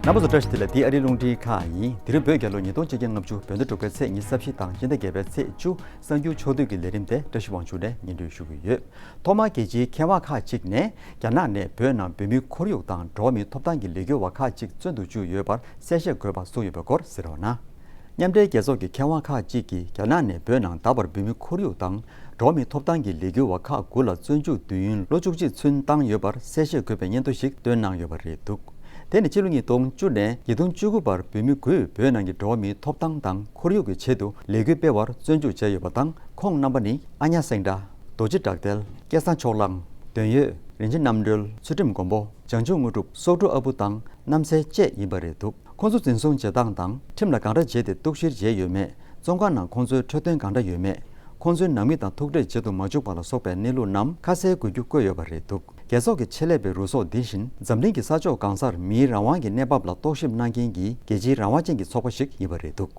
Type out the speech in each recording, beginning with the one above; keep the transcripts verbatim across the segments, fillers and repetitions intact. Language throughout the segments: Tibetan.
རྣམ་པ་ཚོ་བཀྲ་ཤིས་བདེ་ལེགས། འདི་ཨ་རིའི་རླུང་འཕྲིན་ཁང་ཡིན། དེ་རིང་བོད་རྒྱལ་ལོ་ཉིས་སྟོང་ཆིག་བརྒྱ་ལྔ་བཅུ་བོད་ཟླ་དྲུག་པའི་ཚེས་ཉི་ཤུ་རྩ་བཞི་དང་སྤྱི་ཟླ་བརྒྱད་པའི་ཚེས་བཅུ། གསར་འགྱུར་ཕྱོགས་བསྡུས་ཀྱི་ལས་རིམ་དེ་བཀྲ་ཤིས་དབང་ཕྱུག་ནས་སྙན་སྒྲོན་ཞུ་གི་ཡོད། ཐོག་མར་རྒྱལ་སྤྱིའི་མཁས་དབང་ཁག་ཅིག་ནས་རྒྱ་ནག་ནས་བོད་ནང་བོད་མིའི་ཁོར་ཡུག་དང་འགྲོ་བ་མིའི་ཐོབ་ཐང་གི་ལས་འགུལ་བ་ཁག་ཅིག་བཙོན་དུ་བཅུག་ཡོད་པར་གསལ་བཤད་དགོས་པ་གསུངས་ཡོད་པའི་སྐོར་གཟིགས་རོགས་གནང་། མཉམ་འབྲེལ་རྒྱལ་ཚོགས་ཀྱི་མཁས་དབང་ཁག་ཅིག་གིས་རྒྱ་ནག་ནས་བོད་ནང་ད་བར་བོད་མིའི་ཁོར་ཡུག་དང་འགྲོ་བ་མིའི་ཐོབ་ཐང་གི་ལས་འགུལ་བ་ཁག་དགུ་ལ་བཙོན་འཇུག་དུས་ཡུན་ལོ་བཅུ་གཅིག་ཚུན་བཏང་ཡོད་པར་གསལ་བཤད་དགོས་པའི་སྙན་ཐོ་ཞིག་བཏོན་གནང་ཡོད་པ་རེད་འདུག་དེ་ནི་ཕྱི་ལོ་ཉིས་སྟོང་བཅུ་ནས་ཉིས་སྟོང་བཅུ་དགུ་བར་བོད་མི་དགུས་བོད་ནང་གི་འགྲོ་བ་མིའི་ཐོབ་ཐང་དང་ཁོར་ཡུག་གི་ཆེད་དུ་ལས་འགུལ་སྤེལ་བར་བཙོན་འཇུག་བྱས་ཡོད་པ་དང་། ཁོང་རྣམ་པ་ནི་ཨ་ཉ་སེང་སྒྲ། རྡོ་རྗེ་བྲག་དལ། སྐལ་བཟང་ཕྱོགས་གླང་། དོན་ཡོད། རིན་ཆེན་རྣམ་གྲོལ། ཚུལ་ཁྲིམས་མགོན་པོ། བྱང་ཆུབ་དངོས་གྲུབ། སོག་ཕྲུག་ཨ་བུ་དང་རྣམ་སྲས་བཅས་ཡིན་པ་རེད་འདུག་ཁོང་ཚོ་འཛིན་བཟུང་བྱེད་སྟངས་དང་ཁྲིམས་ལ་གང་འདྲ་བྱས་ཏེ་གཏུག་བཤེར་བྱས་ཡོད་མེད། བཙོན་ཁང་ནང་ཁོང་ཚོའི་འཕྲོད་བསྟེན་གང་འདྲ་ཡོད་མེད། ཁོང་ཚོའི་ནང་མི་དང་ཐུག་འཕྲད་བྱེད་དུ་མ་བཅུག་པ་ལ་སོགས་པའི་གནས་ལུགས་རྣམས་ཁ་གསལ་དགོས་རྒྱུ་བཀོད་ཡོད་པ་རེད་འདུག་རྒྱལ་ཚོགས་ཀྱི་ཆེད་ལས་པའི་རུ་ཚོགས་འདི་བཞིན་འཛམ་གླིང་གི་ས་ཕྱོགས་གང་སར་མིའི་རང་དབང་གི་གནས་བབ་ལ་རྟོག་ཞིབ་གནང་མཁན་གྱི་རྒྱལ་སྤྱིའི་རང་དབང་ཅན་གྱི་ཚོགས་པ་ཞིག་ཡིན་པ་རེད་འདུག་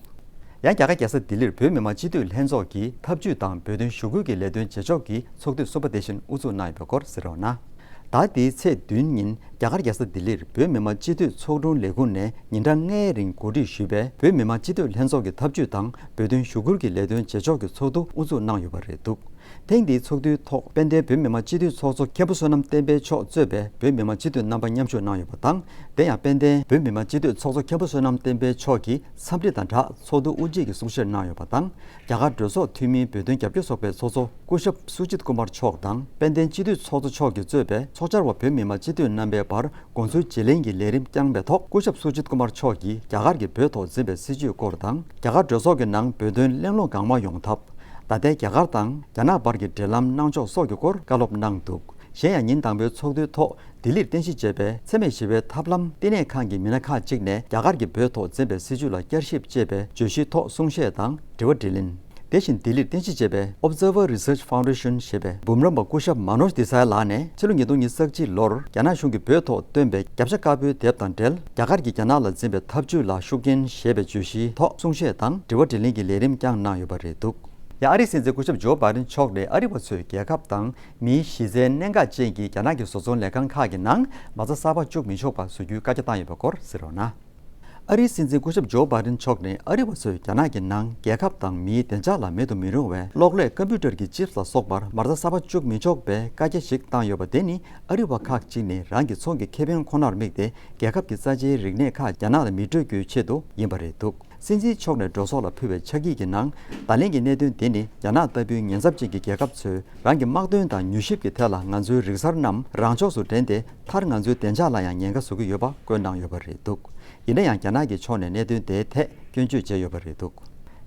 ཡང་རྒྱ་གར་རྒྱལ་ས་ལྡི་ལིར་བོད་མི་མང་སྤྱི་འཐུས་ལྷན་ཚོགས་ཀྱི་ཐབས་ཇུས་དང་བོད་དོན་ཞུ་སྐུལ་གྱི་ལས་དོན་བྱེད་ཕྱོགས་ཀྱི་ཚོགས་དུས་གསུམ་པ་དེ་བཞིན་དབུ་འཛུགས་གནང་ཡོད་པའི་སྐོར་གཟིགས་རོགས་གནང་། ཟླ་འདིའི་ཚེས་བདུན་ཉིན་རྒྱ་གར་རྒྱལ་ས་ལྡི་ལིར་བོད་མི་མང་སྤྱི་འཐུས་ཚོགས་དྲུང་ལས་ཁུངས་ནས་ཉིན་གྲངས་ལྔའི་རིང་གོ་སྒྲིག་ཞུས་པའི་བོད་མི་མང་སྤྱི་འཐུས་ལྷན་ཚོགས་ཀྱི་ཐབས་ཇུས་དང་བོད་དོན་ཞུ་སྐུལ་གྱི་ལས་དོན་བྱེད་ཕྱོགས་ཀྱི་ཚོགས་འདུ་དབུ་འཛུགས་གནང་ཡོད་པ་རེད་འདུག་ཐེངས་འདིའི་ཚོགས་འདུའི་ཐོག་དཔལ་ལྡན་བོད་མི་མང་སྤྱི་འཐུས་ཚོགས་གཙོ་མཁན་པོ་བསོད་ནམས་བསྟན་འཕེལ་མཆོག་གཙོས་པའི་བོད་མི་མང་སྤྱི་འཐུས་རྣམ་པ་མཉམ་ཞུགས་གནང་ཡོད་པ་དང་། དེ་ཡང་དཔལ་ལྡན་བོད་མི་མང་སྤྱི་འཐུས་ཚོགས་གཙོ་མཁན་པོ་བསོད་ནམས་བསྟན་འཕེལ་མཆོག་གིས་འཚམས་འདྲི་དང་སྦྲགས་ཚོགས་འདུ་དབུ་འབྱེད་ཀྱི་གསུང་བཤད་གནང་ཡོད་པ་དང་། རྒྱ་གར་གྲོས་ཚོགས་འཐུས་མིའི་བོད་དོན་རྒྱབ་སྐྱོར་ཚོགས་པའི་ཚོགས་གཙོ་སྐུ་ཞབས་སུ་ཇིད་ཀུ་མར་མཆོག་དང་། དཔལ་ལྡན་སྤྱི་འཐུས་ཚོགས་གཙོ་མཆོག་གིས་གཙོས་པའི་ཚོགས་བཅར་བ་བོད་མི་མང་སྤྱི་འཐུས་རྣམ་པའི་བར་དགོངས་ཚུལ་བརྗེ་ལེན་གྱི་ལས་རིམ་བསྐྱངས་པའི་ཐོག་སྐུ་ཞབས་སུ་ཇིད་ཀུ་མར་མཆོག་གིས་རྒྱ་གར་གྱིས་བོད་ཐོག་འཛིན་པའི་སྲིད་བྱུས་སྐོར་དང་། རྒྱ་གར་གྲོས་ཚོགས་ཀྱི་ནང་བོད་དོན་གླེང་སློང་གང་མང་ཡོང་ཐབས། ད་ལྟའི་རྒྱ་གར་དང་རྒྱ་ནག་བར་གྱི་འབྲེལ་ལམ་གནང་ཕྱོགས་སོགས་ཀྱི་སྐོར་བཀའ་སློབ་གནང་འདུག་གཞན་ཡང་ཉིན་དང་པོའི་ཚོགས་འདུའི་ཐོག་ལྡི་ལིར་རྟེན་གཞི་བྱས་པའི་འཚེ་མེད་ཞི་བའི་ཐབས་ལམ་བསྟི་གནས་ཁང་གི་མི་སྣ་ཁག་ཅིག་ནས་རྒྱ་གར་གྱིས་བོད་ཐོག་འཛིན་པའི་སྲིད་བྱུས་ལ་བསྐྱར་ཞིབ་ཅེས་པའི་བརྗོད་གཞིའི་ཐོག་གསུང་བཤད་དང་དྲི་བ་དྲིས་ལན། དེ་བཞིན་ལྡི་ལིར་རྟེན་གཞི་བྱས་པའི་Observer Research Foundation ཞེས་པའི་འབུམ་རམས་པ་སྐུ་ཞབས་མ་ནོཇ་དི་སའི་ལགས་ནས་ཕྱི་ལོ་ཉིས་སྟོང་ཉི་ཤུ་རྩ་གཅིག་ལོར་རྒྱ་ནག་གཞུང་གིས་བོད་ཐོག་བཏོན་པའི་བརྒྱ་ཆ་དཀར་པོའི་དེབ་དང་འབྲེལ། རྒྱ་གར་གྱིས་རྒྱ་ནག་ལ་འཛིན་པའི་ཐབས་ཇུས་ལ་ཤུགས་རྐྱེན་ཞེས་པའི་བརྗོད་གཞིའི་ཐོག་གསུང་བཤད་དང་དྲི་བ་དྲིས་ལན་གྱི་ལས་རིམ་བསྐྱངས་གནང་ཡོད་པ་རེད་འདུག་ཡང་ཨ་རིའི་སྲིད་འཛིན་སྐུ་ཞབས་ཇོ་བྷའི་ཌེན་མཆོག་ནས་ཨ་རི་བ་ཚོས་རྒྱལ་ཁབ་དང་མིའི་གཞི་རྩའི་གནད་འགག་ཅན་གྱི་རྒྱ་ནག་གི་བཟོ་ཚོང་ལས་ཁང་ཁག་གི་ནང་མ་རྩ་གསར་པ་བཅུག་མི་ཆོག་པ་བཟོ་རྒྱུའི་བཀའ་རྒྱ་བཏང་ཡོད་པའི་སྐོར་གཟིགས་རོགས་གནང་། ཨ་རིའི་སྲིད་འཛིན་སྐུ་ཞབས་ཇོ་བྷའི་ཌེན་མཆོག་ནས་ཨ་རི་བ་ཚོས་རྒྱ་ནག་གི་ནང་རྒྱལ་ཁབ་དང་མིའི་བདེ་འཇགས་ལ་མེད་དུ་མི་རུང་བའི་གློག་ཀླད་ཀམ་པུ་ཊར་གྱི་ཅིབ་ལ་སོགས་པར་མ་རྩ་གསར་པ་བཅུག་མི་ཆོག་པའི་བཀའ་རྒྱ་ཞིག་བཏང་ཡོད་པ་དེ་ནི་ཨ་རི་བ་ཁག་ཅིག་ནས་རང་གི་ཚོང་གི་ཁེ་ཕན་ཁོ་ནར་དམིགས་ཏེ་རྒྱལ་ཁབ་ཀྱི་རྩ་ཆེའི་རིག་གནས་ཁག་རྒྱ་ནག་ལ་མི་སྤྲོད་རྒྱུའི་ཆེད་དུ་ཡིན་པ་རེད་འདུག་སྲིད་འཛིན་མཆོག་ནས་འགྲོ་སོང་ལ་ཕུལ་བའི་ཕྱག་ཡིག་གི་ནང་། ད་ལན་གྱི་གནད་དོན་དེ་ནི་རྒྱ་ནག་ལྟ་བུའི་ཉེན་ཚབས་ཅན་གྱི་རྒྱལ་ཁབ་ཚོས་རང་གི་དམག་དོན་དང་མྱུལ་ཞིབ་ཀྱི་ཐད་ལ་ང་ཚོའི་རིག་གསར་རྣམས་རང་ཕྱོགས་སུ་འདྲེན་ཏེ། མཐར་ང་ཚོའི་བདེ་འཇགས་ལ་ཡང་ཉེན་ཁ་བཟོ་གི་ཡོད་པ་བཀོད་གནང་ཡོད་པ་རེད་འདུག་ཡིན་ན་ཡང་རྒྱ་ནག་གི་ཕྱོགས་ནས་གནད་དོན་དེའི་ཐད་སྐྱོན་བརྗོད་བྱས་ཡོད་པ་རེད་འདུག་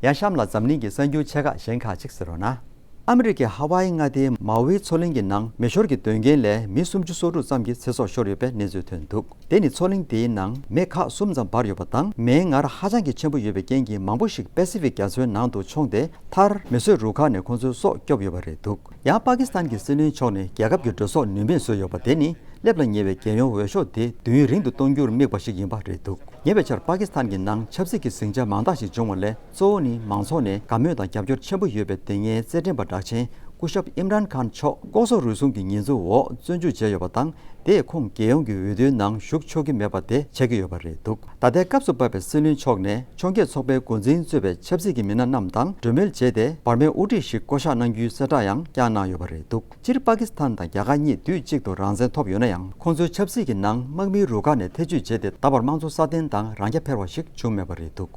ཡང་གཤམ་ལ་འཛམ་གླིང་གི་གསར་འགྱུར་ཆེ་ཁག་གཞན་ཁག་ཅིག་གཟིགས་རོགས་གནང་། ཨ་མི་རི་ཀའི་ཧ་ཝའི་མངའ་སྡེའི་མའོ་ཝིའི་མཚོ་གླིང་གི་ནང་མེ་ཤོར་གྱི་དོན་རྐྱེན་ལས་མི་སུམ་ཅུ་སོ་དྲུག་ཙམ་གྱི་ཚེ་སྲོག་ཤོར་ཡོད་པའི་གནས་ཚུལ་ཐོན་འདུག་དེ་ནི་མཚོ་གླིང་དེའི་ནང་མེ་ཁག་གསུམ་ཙམ་འབར་ཡོད་པ་དང་། མེའི་ངར་ཧ་ཅང་གི་ཆེན་པོ་ཡོད་པའི་རྐྱེན་གྱིས་མང་པོ་ཞིག་པེ་སི་ཕིག་རྒྱ་མཚོའི་ནང་དུ་མཆོངས་ཏེ། མཐར་མེ་གསོད་རུ་ཁག་ནས་ཁོང་ཚོའི་སྲོག་སྐྱོབ་ཡོད་པ་རེད་འདུག་ཡང་པ་ཀི་སི་ཐན་གྱི་སྲིད་བློན་མཆོག་ནས་རྒྱལ་ཁབ་ཀྱི་འགྲོ་སོང་ནུས་མེད་བཟོས་ཡོད་པ་དེ་ནི། སླེབས་ལ་ཉེ་བའི་རྒྱལ་ཡོངས་འོས་ཤོག་དེ་དུས་ཡུན་རིང་དུ་གཏོང་རྒྱུར་དམིགས་པ་ཞིག་ཡིན་པ་རེད་འདུག་ཉེ་བའི་ཆར་པ་ཀི་སི་ཐན་གྱི་ནང་ཆབ་སྲིད་ཀྱི་ཟིང་ཆ་མང་དག་ཞིག་བྱུང་བ་ལས། གཙོ་བོ་ནི་མང་ཚོགས་ནས་དགའ་མོས་དང་རྒྱབ་སྐྱོར་ཆེན་པོ་ཡོད་པའི་དེ་སྔའི་རྩེད་འགྲན་པ་གྲགས་ཆེན་སྐུ་ཞབས་ཨིམ་རན་ཁཱན་མཆོག་ལྐོག་ཟ་རུལ་སུངས་ཀྱི་ཉེས་འཛུགས་འོག་བཙོན་འཇུག་བྱས་ཡོད་པ་དང་། དེས་ཁོང་རྒྱལ་ཡོངས་ཀྱི་འོས་བསྡུའི་ནང་ཞུགས་ཆོག་གི་མེད་པ་དེ་ཆགས་ཀྱི་ཡོད་པ་རེད་འདུག་ད་ལྟའི་སྐབས་སུ་བབས་པའི་སྲིད་བློན་མཆོག་ནས་ཕྱོགས་འགལ་ཚོགས་པའི་འགོ་འཛིན་གཙོས་པའི་ཆབ་སྲིད་ཀྱི་མི་སྣ་རྣམས་དང་གྲོས་མོལ་བྱས་ཏེ། འབར་མའི་དབུ་ཁྲིད་ཞིག་བསྐོ་གཞག་གནང་རྒྱུའི་གསལ་བསྒྲགས་ཡང་བསྐྱངས་གནང་ཡོད་པ་རེད་འདུག་སྤྱིར་པ་ཀི་སི་ཐན་དང་རྒྱ་གར་གཉིས་དུས་གཅིག་ཏུ་རང་བཙན་ཐོབ་ཡོད་ན་ཡང་། ཁོང་ཚོའི་ཆབ་སྲིད་ཀྱི་ནང་དམག་མིའི་རུ་ཁག་ནས་ཐེ་བྱུས་བྱས་ཏེ། ད་བར་དམངས་གཙོ་སྲ་བརྟན་དང་རང་རྐྱ་འཕེར་བ་ཞིག་བྱུང་མེད་པ་རེད་འདུག་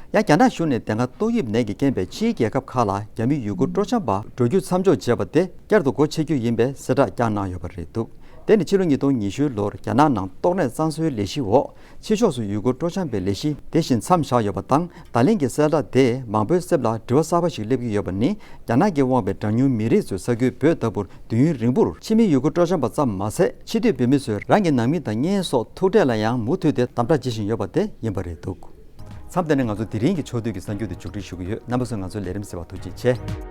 ཡང་རྒྱ་ནག་གཞུང་ནས་དེ་སྔ་ཏོག་དབྱིབས་ནད་ཀྱི་རྐྱེན་པས་ཕྱིའི་རྒྱལ་ཁབ་ཁག་ལ་རྒྱ་མི་ཡུ་གུར་སྤྲོ་འཆམ་པ་འགྲོ་རྒྱུ་མཚམས་འཇོག་བྱས་པ་དེ་བསྐྱར་དུ་སྒོ་ཕྱེ་རྒྱུ་ཡིན་པའི་གསལ་བསྒྲགས་བསྐྱངས་གནང་ཡོད་པ་རེད་འདུག་དེ་ནི་ཕྱི་ལོ་ཉིས་སྟོང་ཉི་ཤུ་ལོར་རྒྱ་ནག་ནང་ཏོག་ནད་གཙང་བཟོའི་ལས་གཞི་འོག་ཕྱི་ཕྱོགས་སུ་ཡུ་གུར་སྤྲོ་འཆམ་པའི་ལས་གཞི་དེ་བཞིན་མཚམས་བཞག་ཡོད་པ་དང་། ད་ལན་གྱི་གསལ་བསྒྲགས་དེས་མང་པོའི་སེམས་ལ་དྲི་བ་གསར་པ་ཞིག་སླེབས་ཀྱི་ཡོད་པ་ནི། རྒྱ་ནག་གིས་དབང་བའི་གྲངས་ཉུང་མི་རིགས་ཚོའི་ས་ཁུལ་བོད་ལྟ་བུར་དུས་ཡུན་རིང་པོར་ཕྱི་མི་ཡུ་གུར་སྤྲོ་འཆམ་པ་ཙམ་མ་ཟད། ཕྱི་སྡོད་བོད་མི་ཚོས་རང་གི་ནང་མི་དང་གཉེན་སོགས་ཐུག་འཕྲད་ལ་ཡང་མུ་མཐུད་དེ་དམ་དྲག་བྱེད་བཞིན་ཡོད་པ་དེ་ཡིན་པ་རེད་འདུག་མཚམས་འདི་ནས་ང་ཚོ་དེ་རིང་གི་ཕྱོགས་བསྡུས་ཀྱི་གསར་འགྱུར་དེ་མཇུག་སྒྲིལ་ཞུ་གི་ཡོད། རྣམ་པ་ཚོས་ང་ཚོའི་ལས་རིམ་གཟིགས་པར་ཐུགས་རྗེ་ཆེ།